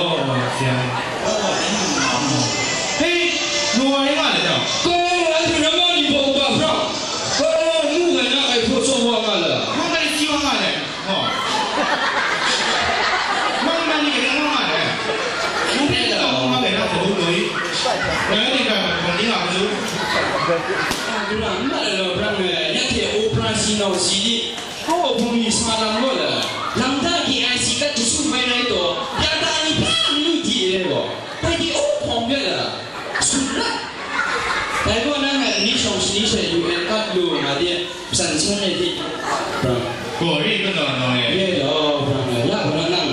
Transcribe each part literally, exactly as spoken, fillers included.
Hello, Siang. Hei, nu wa rai nga le dang. Ko, anhte ramma ni baw kaba brang. Ko, mu ngai na ai hpaw tsawm wa nga le. Mu ngai si wa nga le. Oh. Mang mang ni kaya nga le. Mu ni ka mang mang kaya sa lu doi. Ngai ni ka mang ni nga lu. Brang, ma le lo brang le. Ya te operation nau si ni. Hkaw bungli sa lam gaw la, lam da K I C kat jasum mai rai taw, ya da ni hpa n lu di re gaw, bai di o hpawng bya la, sun rat. Dai gaw na ngai ni shawng shani shai U N kat lu nga de, san san rai di, brang. Gaw ri kanu nau e. Ye daw, brang, ya gaw na nang,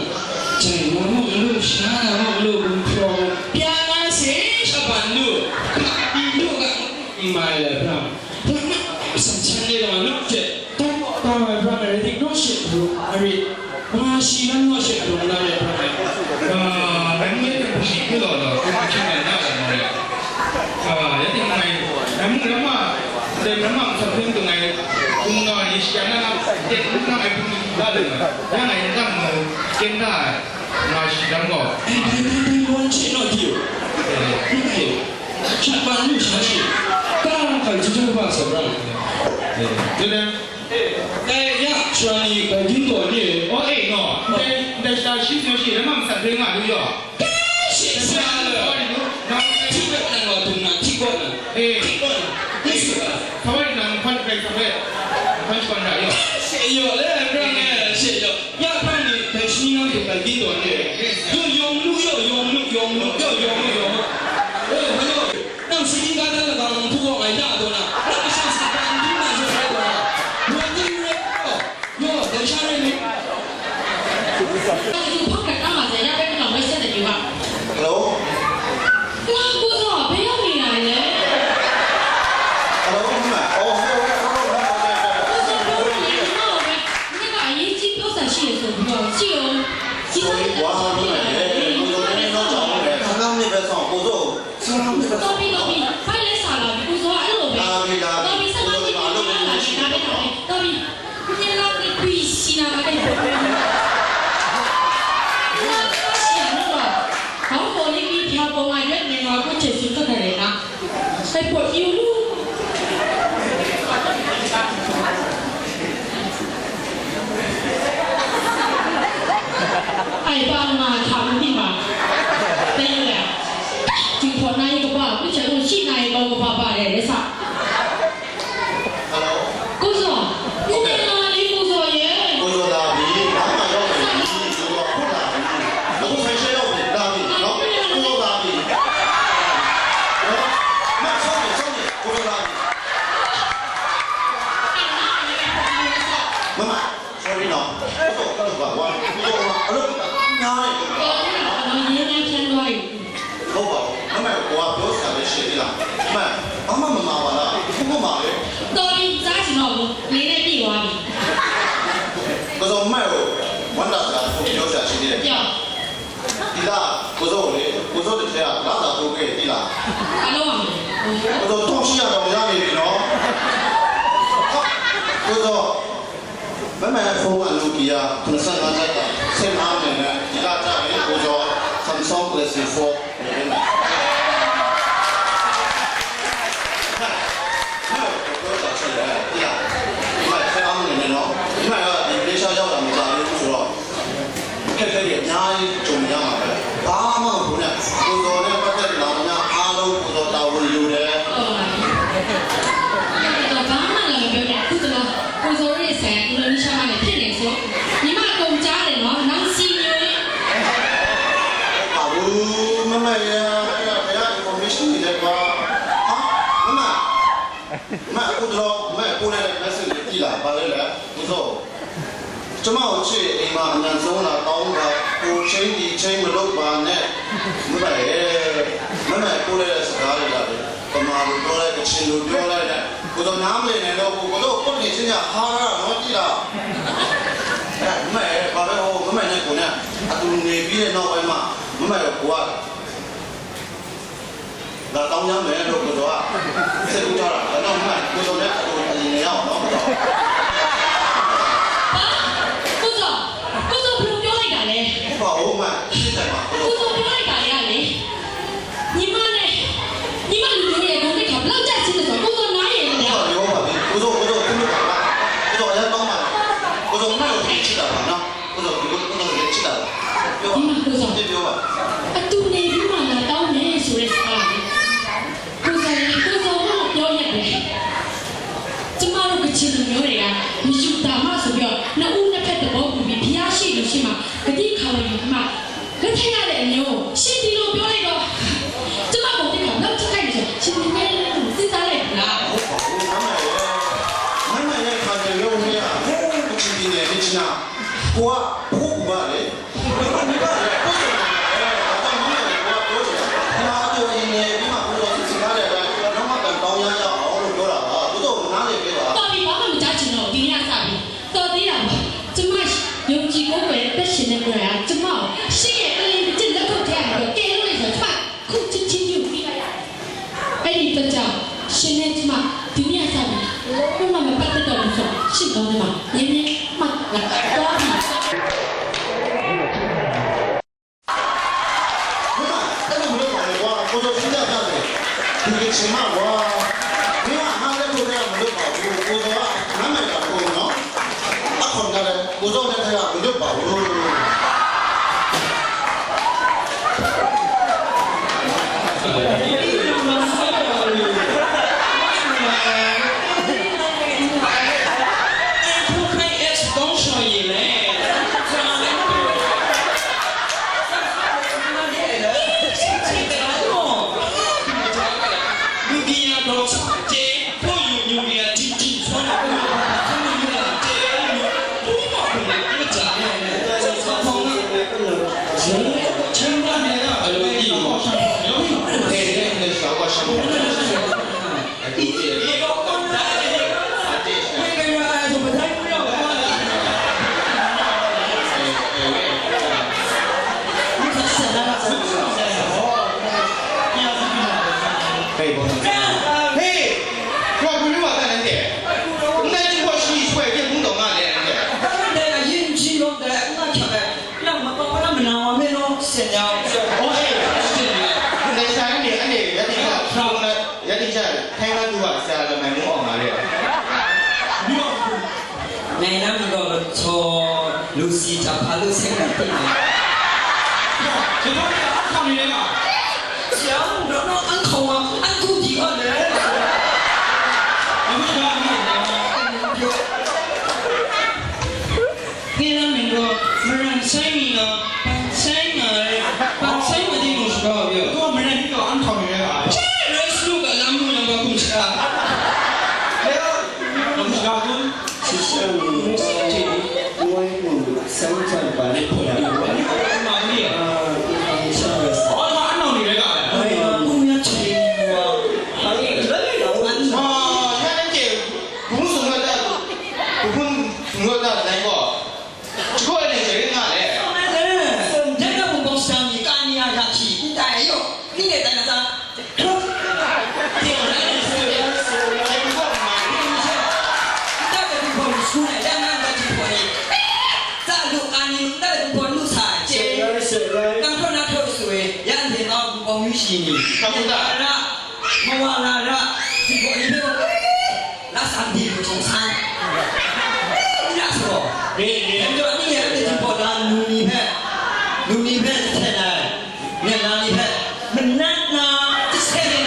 jai na muk n lu, sha na muk n lu, bum hpraw, bya na se shaban lu, hpa di lu ga, n mai la, brang. Brang na, san san rai gaw na, je. Tang tang ai brang ai rai tik naw she pru, a ri, nga shi lam naw she pru, nga re brang ai. Ah, rai ngai teng hpung shi hku law law, hpung hpung shi ngai na rai ngai. Ah, ya teng ngai, rai mung rai ma, rai rai ma, sa hpung tu ngai, hpung nga ni shi na na, teng hpung nga ai hpung ni la le ngai. Ya ngai ni dang ngai, ken da ai, nga shi dang gaw. Ai, bai, bai, bai, wan she naw di yo. Eh. Bai, bai. Shat ban lu sha shi. Ka, ka, jujung ba sa brang. Eh. Jujung. Eh, ya, shwa ni, bai din gaw ni. Oh, eh, no. Ndai, ndai sha shi tsun shi, lama masat hpe nga lu yaw. Shi sha le. Nang tik bai nang wa dung na, tik gaw na. Eh. Tik gaw na. Ni su ba. Kawai nang hpan bai sa bai. Hpan shi ban da yaw. Shi yaw le, brang e, shi yaw. Ya hpan ni, bai shi ni nang dung bai din gaw ni. Yes. Yaw yawng lu, yaw yawng lu, yawng lu, yaw yawng lu, yawng lu. Eh, hello. Nang sini kata lagaw nang hpu gaw ngai ya taw na, nang kasha sa dan n dum na zawn rai taw na, wan ni rai taw, yaw, dai sha rai ni. 那就放开干嘛？人家被你搞没事的地方。 Hello? 那不错，不要你来耶。 Hello? 哦，hello, hello, hello, hello, hello. 不是，不是，你骂我们那个阿姨，记多少戏也说不要，记哦。 Sorry, 我还没来耶，我昨天早上来，刚刚那边上，我说，刚刚那边上。 Topi, topi, bai le sa la bi, Pawt yu lu. Ai, pa nga hta n ting ma. Dai yu le. Jingpawt na yi kaba, lu sha lu shi na yi kau kaba ba le, le sa. Hello? Ku zaw, n dai nga li ku zaw ye. Ku zaw la bi, ma ma yawng bi, ku zaw hkut la bi. Ku zaw sai sai yawng bi, la bi, no? Ku zaw la bi. No? Ma, sorry, sorry, ku zaw la bi. Mama, sorry no. Ku zaw, ku zaw, wa, ku zaw, wa, alo, na, na, na, na, na, ဟုတ်ပါဘူး။ မမကိုကပြောစရာလည်းရှိသေးလား။ မမ ဘာမှမမှာပါလား။ ခုမှမှာလေ။ တော်ပြီ စားချင်တော့ဘူး။ လေနဲ့ပြည့်သွားပြီ။ ကိုစောမမကိုဝမ်းသာစကားတစ်ခုပြောစရာရှိသေးတယ်။ ပြော။ ဒီလကိုစောကိုလေ ကိုစောတစ်ထက်ကလစာတိုးပေးတယ်သိလား။ ဘာလုပ်ရမလဲ။ ကိုစောတောင်းရှိရတော့ရနေပြီနော်။ ကိုစော မမရဲ့ဖုန်းက Nokia ခုနစ်ဆယ့်ငါးဆက်က ဆင်းအားနေနဲ့ ဒီလကျရင်ကိုကျော် Samsung Galaxy four နေတယ်။ ပြောတာချက်ရတယ်။ ဒီလ ဒီလဆင်းအားနေမယ်နော်။ ဒီမှာက ဒီမလေးရှားရောက်တာမကြသေးဘူးဆိုတော့ အခက်အခဲတွေအများကြီးကြုံနေရမှာပဲ။ ဘာမှမဟုတ်ဘူးနဲ့ ကိုကျော်နဲ့ပတ်သက်လာသမျှအားလုံးကိုကျော်တာဝန်ယူတယ်။ ဟုတ်ပါဘူး။ ဒီတော့ဘာမှလည်းမပြောနဲ့။ အခုတလော ကိုဇော်ရဲဆိုင်ရာ အင်ဒိုနီးရှားမှာလည်းဖြစ်နေဆို ညီမအကုန်ကြားတယ်နော်။ နောက်စီမျိုးလေး ပါဘူး။ မမရဲ့ အဲ့ဒါဘယ်က information တွေလဲကွာ။ ဟာ မမ မမ အခုတလော မမပို့လိုက်တဲ့ message တွေကြည့်လာ ဘာလဲလဲ ကိုဇော် ကျမကိုချစ်ရင် အိမ်မှာအမြန်ဆုံးလာတောင်းပါ။ ဟိုချိန်ဒီချိန်မလုပ်ပါနဲ့။ မမရဲ့ မမပို့လိုက်တဲ့စကားတွေကလေ ဗမာလိုပြောလိုက် ကချင်လိုပြောလိုက်နဲ့ ကိုယ်တော့နားမလည်နိုင်တော့ဘူး။ ကိုယ်တော့ကိုယ့်နေချင်းကဟားရတာနော် ကြည့်လား။ အဲ မမရဲ့ ဘာပဲဟော မမနဲ့ကိုနဲ့အတူနေပြီးတဲ့နောက်ပိုင်းမှာ မမရဲ့ကိုက လာတောင်းရမယ်လို့ကိုကျော်ကစိတ်ကူးထားတာ။ ဒါကြောင့်မမကိုကျော်နဲ့အတူအရင်နေရအောင်နော် ကိုကျော်။ ဟာ ကိုကျော် ကိုကျော်ဘယ်လိုပြောလိုက်တာလဲ။ ဟုတ်ပါဘူး မမ ရှင်းတယ်ပါ ကိုကျော်။ ကိုကျော်ပြောလိုက်တာတွေကလေ ညီမနဲ့ ညီမလူမျိုးရဲ့ဂုဏ်သိက္ခာဘယ်လောက်ကျဆင်းလဲဆိုတာ ကိုကျော်နားလည်လို့မရဘူး။ ဟုတ်ပါပြီ ဟုတ်ပါပြီ။ ကိုကျော် ကိုကျော် သူ့မိသားစု ကိုကျော် အရမ်းကောင်းပါတယ်။ ကိုကျော် မမကိုချစ်တာပါနော်။ ကိုကျော် ကိုကျော် ကိုကျော် ချစ်တာပါ။ ပြောပါ။ ညီမ ကိုကျော် ပြောပါ။ အတူနေပြီးမှလာတောင်းမယ်ဆိုတဲ့စကားလေ။ ကိုကျော် ကိုကျော်ကပြောရတယ်။ ကျမတို့ကချင်လူမျိုးတွေက မယူတၢ်မဆိုပြီးတော့ နှစ်ဦးနှစ်ဖက်သဘောတူပြီး ဘုရားရှိခိုးရှိမှ ကတိခံယူမှ လက်ထပ်ရတဲ့အမျိုး ရှင်ဒီလိုပြောလိုက်တော့ ကျမကိုတိတ်ခါဘယ်လောက်ထိခိုက်လဲဆို ရှင်ဒီနေ့လည်းစဉ်းစားလိုက်ပြီလား။ ဟုတ်ပါဘူး။ မမရဲ့ မမရဲ့ခါကျတော့ မင်းက ဟိုး ကချင်ပြည်နယ် မြစ်ကြီးနား ကိုက ဟိုး ကူပါလေ။ ဟိုး ကူပါလေ။ ကိုယ်က မမရဲ့ ကိုက ပြောချင်တာ။ ဒီမှာအတူအရင်နေပြီးမှ ကိုယ်တော်စစ်စစ်ကားတဲ့အတိုင်း ဘာမှမတောင်းရရအောင်လို့ ပြောတာပါ။ ကိုယ်တော်က နားလည်ပေးပါ။ တော်ပြီ ဘာမှမကြားချင်တော့ဘူး။ ဒီနေ့ကစပြီး တော်သေးတာပါ။ ကျမယုံကြည်ကိုးကွယ်အသက်ရှင်တဲ့ကိုယ်တိုင်က ကျမကိုရှေ့ရဲ့ကလင်တစ်ကျစ်လက်ခုပ်ထဲကနေပြီးတော့ ကယ်လို့ရဆိုတော့ ကျမခုချက်ချင်းယူပြီးလိုက်ရတယ်။ အဲ့ဒီအတွက်ကြောင့် ရှင်နဲ့ကျမ ဒီနေ့ကစပြီး လုံးဝမပတ်သက်တော့ဘူးဆိုတော့ ရှင်းကောင်းတယ်မှာ နည်းနည်းမှတ်လာတော့ပြီ။ မင်းက အဲ့လိုမလုပ်ပါနဲ့ကွာ။ ကိုယ်တော်ရှင်းပြပြတယ်။ ဒီကချင်မကွာ။ မင်းက ငါလက်ခုပ်ထဲကမလုပ်ပါဘူး။ ကိုယ်တော်က နားလည်တာကိုနော်။ အခွန်ကလည်း ကိုယ်တော်လက်ထဲကမလုပ်ပါဘူး။ Hey, 我不是我在那点，那就我是一出来变工作嘛，那点。 တခါတည်းက ယဉ်ကျေးလွန်တဲ့ ငှက်ချောက်တဲ့ နောက်မှာတော့ ဘာမှမနာပါနဲ့နော် ဆရာ။ ဟော အေး ဆရာ။ နေစားနေ အနေ ရတိက ဆောင်နဲ့ ရတိကြတယ်။ စီတဖာလို့ဆက်ပြီးတင်တယ်။ ကျွန်တော်ကအားခံနေတယ်လား။ ဆရာတို့တော့အန်ခေါ်မှာအကူဒီအလဲ။ ဘယ်လိုလဲ။ ငယ်လာမယ်တော့မရန်ဆိုင်မီနော်ပန်ဆိုင်မှာပန်ဆိုင်မတင်လို့ရှိတော့ပြောတော့မရန်တော့အန်ခေါ်နေတယ်လား။ ရဲစလူကလမ်းမူနံပါတ်ကိုချာ။ လဲတော့မရန် Sisya, wai mu, sangchan balik ko na. Ah, information rest. Oh, ma, ano ni rega? Ai, ma, kung ya chili wa. Hari, lagi na wa. Ah, ya na ke, kung sung da, kung sung da, lai ko. Chiko ne ke nga le. Daga bung bong sang ni ka ni ya ya ki, ta yo. Ni ne ta na ta. Re, re. Num ni hpe, num ni hpe, Manat na, Sana,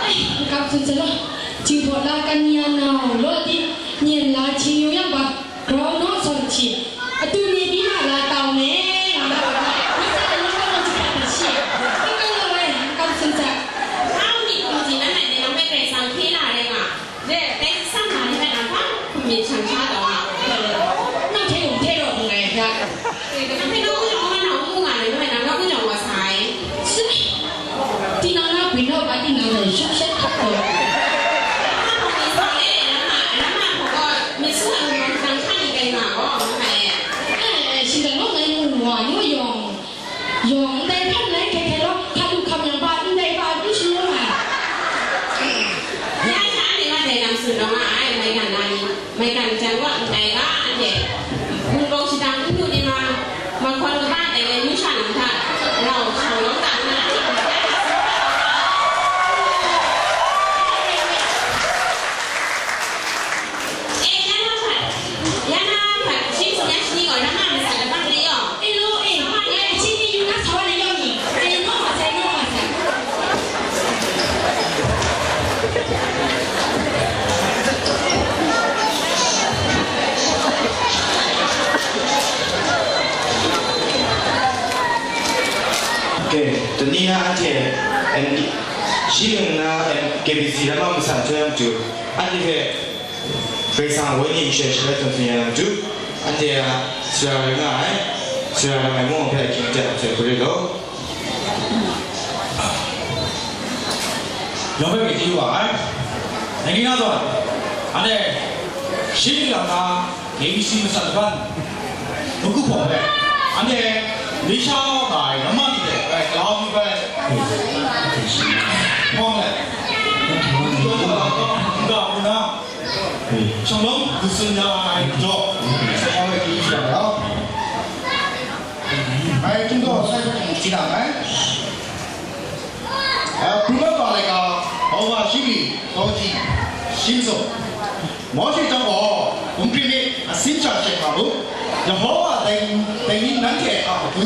Ai, kam tsun sa law, jingbaw la kan ya na u law di, nyen la jing yu yang ba, grau naw saw hti, atu ni bi ma la tau me, nga na wa, ni sa na naw naw jita ta shi, n kau law ai, n kam tsun sa. Nau ni hkum ji nan ngai ni nang hpe Karai Kasang hkye la ai nga, dai hpe tsang na ni hpe nang hpa hkum myit shang sha taw nga. Nang hte hkum hte raw hkum ngai hkra. Nang hpe nawku jawng hkra na n mu nga ni, nang hpe nawku jawng wa sai. Tinang na bwi naw ga tinang dai shum shet hkap taw. Eh, eh, shinggan gaw ngai mu wa, ni wa yawng, yawng ndai hkan ngai hkrai hkrai law, hkat lu hkam yang ba, ndai ba, n shanu ai. Ya sha ni wa dai lam tsun taw nga ai, mai gan na ni. Maigan jan wa ndai ga, anhte Wunpawng shadang n du ni ma, mahkawn kaba dai ai amyu sha nang hta, rau shang lawm ta nna, eh, ya na hpat, ya na hpat, shi sum ya shani gaw, na ma masat labang ni yaw. Eh, lo, eh, ma, ya, shi ni yu na sa wa na yaw ni. Eh, no, ma sai, no, ma sai. Okay, tani na anhte, em, shi ning na, em, K B C lama masat hte matu, anhte hpe Karai Kasang a Wenyi masha shaloi hkrum tsun ya na matu, anhte a sara rai nga ai, sara rai nga ai mung hpe ahkying aten hpe galaw law. Yawng hpe grai chyeju wa ai. Nang ning na zawn, anhte shi ning lam na K B C masat laban, mungku hpawng hpe, anhte Risha nga ai namma ni hte grai galau yu ai. Hpawng let, n ga hku na, shanglawm dut tsun ya ai majaw, hpawng let chyeju ya ai. Ngai htung gaw sai hpe hkungga hti na nngai. A, hpru mat wa laika, Hkawa Shingri, Tawji, Shimsum. Mawshe chyawm gaw, hkum hkrit myit, asin sha she hkam u. Yehowa dai, dai ni nanhte a matu,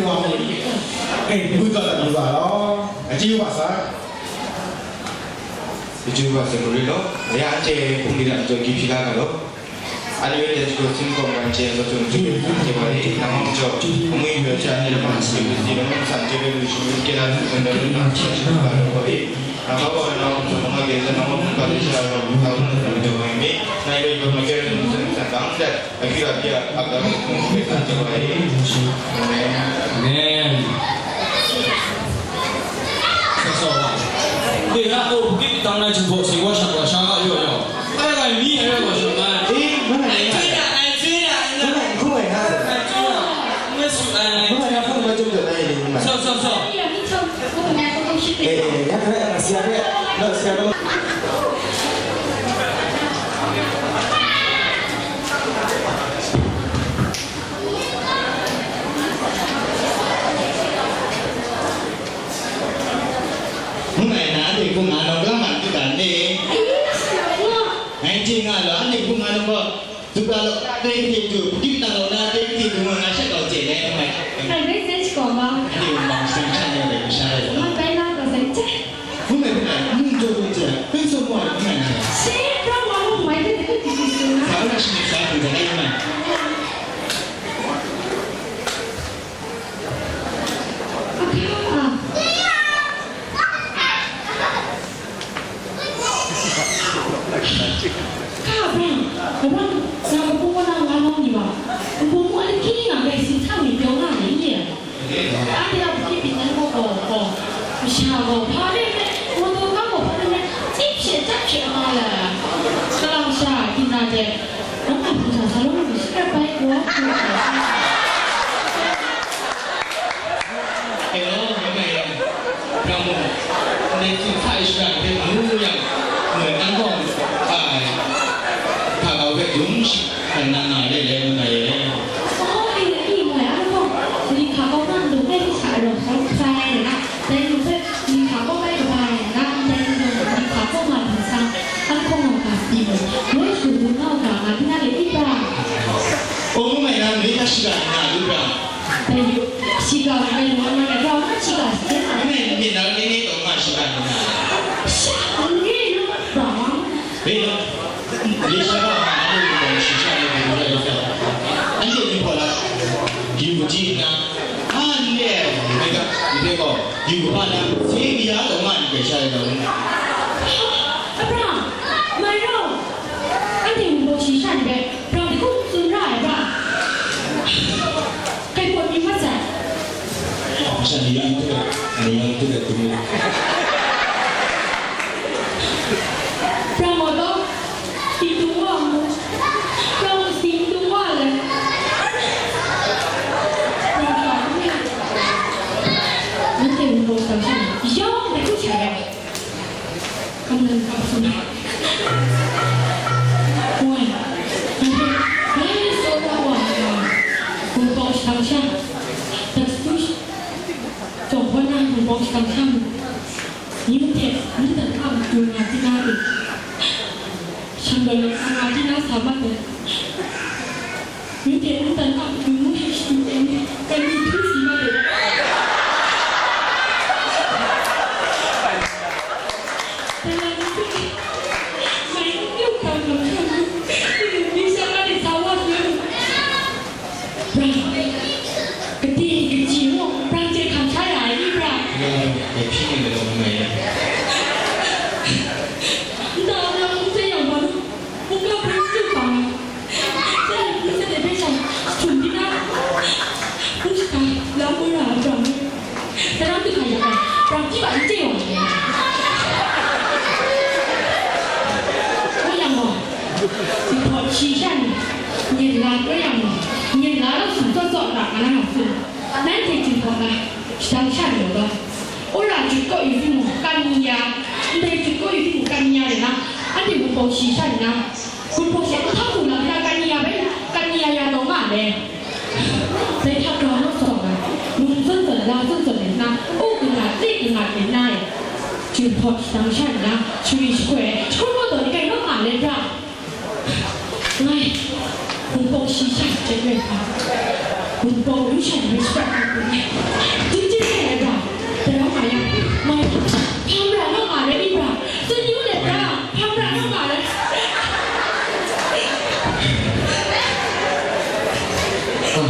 wa mi, e, mu taw dat yu ga law, a chyu wa sa. Chyu wa sa mu ri law, ya anhte hpung di na jaw gyi hpyi la ga law. Anyway, let's go. Sin kawm ran chye, law tsun chye, kan chye wa e, nang mawng jaw, hpung yu jaw, chye, anhte lam a si, si, nang mawng san chye, lu shu, kye la, lu shu, lu shu, lu shu, lu shu, lu shu, lu shu, lu shu, lu shu, Amen. Sa sa wa. Dai na, oh, Bukit Timdang na jingbaw sing wa shang wa shang a yaw yaw. Ai rai mi ai rai wa shang ai. Eh, mana ni? Ai, ai, ai, ai, ai. Mana ni? Kuma na? Ai, ai, ai. Ngai su ai. Kuma na? Kuma jom jom ai ni mana? Sa, sa, sa. Eh, eh, ya kare, ya siya kare. No, siya kare. Hpung ai na, anhte hpung nga nau, kalang man tu dan ni? Ngai chye nga law, anhte hpung nga nau gaw, Zupra law na dai hte du, Bukit Timdang law na dai hte du, nga sha kau chye ai, hpung ai. Anhte wunpawng shadawn sha ni wa dai masha rai law. Hpung ai hpung ai, mung jaw du chye ai, hpung sawm wa ai hpung ai na rai. Sa wa na shi myit sa hpung ai hpung ai. Ka bang, ka bang, nang kabu wa na wa nau ni wa, kabu mu a hki ni nga bai si htang ni pyaw nga ni ye. Anhte a hpyi pyi nan gaw gaw gaw, masha gaw hpa de me, wa taw ga gaw hpa de me, tip she tap she nga la, kalang sha, hkina de, nang a hpung sa sa law, nang shi bai gaw, Hello, mama e. Nang mung, ndai hkying hta e shara hpe mu yang, moi nang gaw, ai, hpa kau hpe dum shi, ai, nang nga le le, mama e. Oh, ai, ai, moi, a gaw, ni hpa kau na ndung ai hta rau hkawm sai na, dai nu hpe, ni hpa kau bai kabai na, dai nu, ni hpa kau ma hpang sang, a hkawng nga ga si mu, moi shu dum nga ga, nga bina le i bra. Oh, mama e, nang ni hta shara ni na lu bra. Bai yu, shiga bai yu, bai yu, bai yu, shiga shiga. Bai yu, bai yu, bai yu, bai yu. Sha, bai yu, bai yu. Bai yu, bai yu, shiga, bai yu, bai yu, shiga, bai yu, bai yu. Anhte ni hpaw la, yu kaji nna, a, ni e, bai ga, ni hpe gaw, yu kaba na, se mi ya taw nga ni bai sha rai taw ni. Abraham, mai rau, anhte ngu gaw shi sha ni bai, brang de kum tsun ra ai bra. Kai pawt mi mat sai. Prang gaw, sing dung wa mu, prang sing dung wa le. Prang sha dung ya. Nanhte wunpawng shadang sha ni, yawng hte hkru sha ya. Kamlang kap sung. Woi, nanhte bai tsaw wa wa ai, wunpawng shadang sha, das dush, jawng hkawn na wunpawng shadang sha mu. Ning hte ningtan a matu nga di na e, shangloi lam nga di na sa mat ai. Ning hte ningtan a matu ngu hte shadu ai ni, kan ni hpyi si mat ai. Dai lam hpe, ngai n yawng hkam hkam hkam, mi sha nga de sa wa hpyi. Brang, kade kaji mung brang hte hkam sha ya ai ni, brang? Ya, dai hpyi ni majaw n mai. Nta brang hpung hte yang gaw, hpung ga hpung tsu hkam ai. Shanhte hpung shanhte hpe sha jahtum di na, hpung shada la woi ra ai brang ni. Sadan du hkra yak ai, brang hpyi ba n chye wa ai. Woi yang gaw, Jinghpaw shi sha ni, nyen la koi yang gaw, nyen la rawt sum tsawt tsawt ra nga na nga tsun. Nanhte Jinghpaw na shadang sha ni gaw, wora jut kaw yu timung, kan ni ya, ndai jut kaw yu timung, kan ni ya rai na, anhte wunpawng shi sha ni na, wunpawng she n hkam lu lam na, kan ni ya bai, kan ni ya ya taw nga ai. Dai hta ga naw sa ai, lung zawn zawn, la zawn zawn ai na, u gun nga, tse gun nga, rin na e. Jinghpaw shadang sha nna, shari shakoi ai, shakut kau taw ni rai naw nga ai, bra. Ngai, wunpawng shi sha chyet rai hpa, wunpawng ru sha ni rai shaprat hpa hku ngai, dum chyet rai ai, bra. Dai rawng nga yang, ngai, hpa mara naw nga ai, i bra. Tsun yu let ga, hpa mara naw nga let. Ah,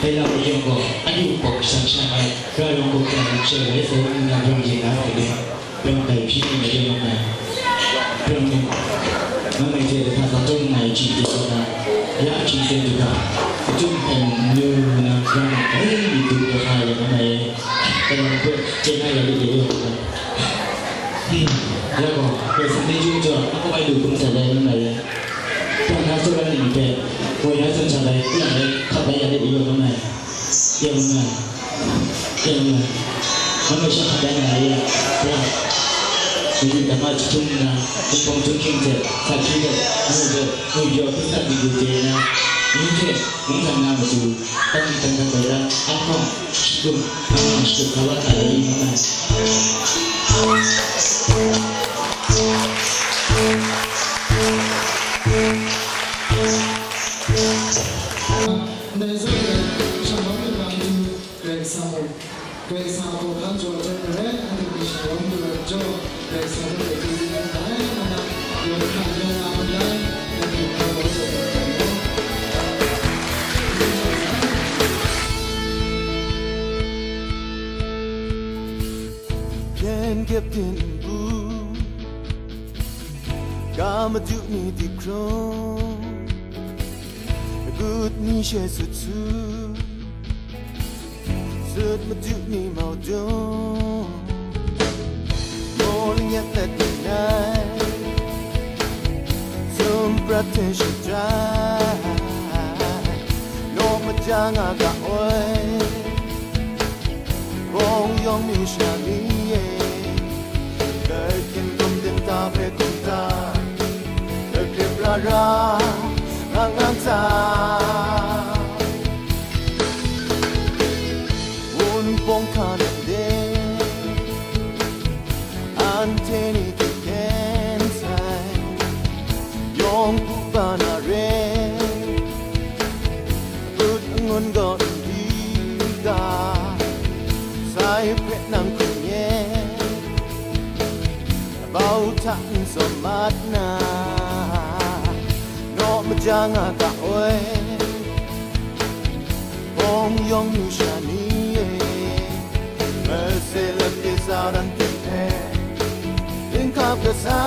dai lam mayawng gaw, anhte wunpawng shadang sha ai, Gara yawng gaw, gara yu shai rai sai, nna brang yin na rai de, brang dai hpyi ni majaw lam ai. Brang ni, nang ngai hte lahta tsawng chyawm nga ai chyi de gaw na, ya a hpyi ten du hkra, achyum hkai mung n yu nna, brang dai mi du de hkra ya lam ai. Dai lam hpe chye na ya lu de yaw ai. Hmm, ya gaw, Karai Kasang chyeju majaw, a kawai lu hkrum sai lai lam ai. Hpawng na tsaw ra ni hpe, gaw ya zawn sha lai, hpawng lai, hkap lai ya let yaw lam ai. Ya lam ai, ya lam ai. Nang gaw sha hkap lai nga ai ya, ya. Madu dama jahtum nna, Jinghpaw Mungkan hkying hte, sa hkye hte, ngu hpe, ngwi pyaw hkrit sat mi du chye nna, ngu hte, mungdan na matu, tang mi tang hkap ai lam, a hkawng, shagum, hpang hkawng shagum hkap la hkra ai lam ai. Ndai zawn e, shanglawm lu na matu, Karai Kasang mung, Karai Kasang a hkawhkam jaw ai hte maren, anhte ni shanglawm lu ai majaw, Karai Kasang hpe du yu na ai, nna, yawng hkra yawng nga mat ai, nanhte hpa rawng ai. Hpyen kyep din npu, ga madu ni di hkrung, agut ni she sut su, sut madu ni mau dung, maw lanyet let ni nai, sum prat hte shut jai, naw maja nga ga oi. Bawng yawng mi sha ni e, dai hkying hkum din ta hpe hkum ta, lakrip rara nga nga ta, wunpawng hka nang de, anhte ni hte hkyen sai, yawng hku ba na re. Kut angun gaw n di u ga, sai hpe nang hkrum ye, bau hta n sawm mat na, naw maja nga ga oi, bawng yawng yu sha ni e, mase lam de sa dan hte hpe, dinghkap kasa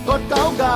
kawt kau ga.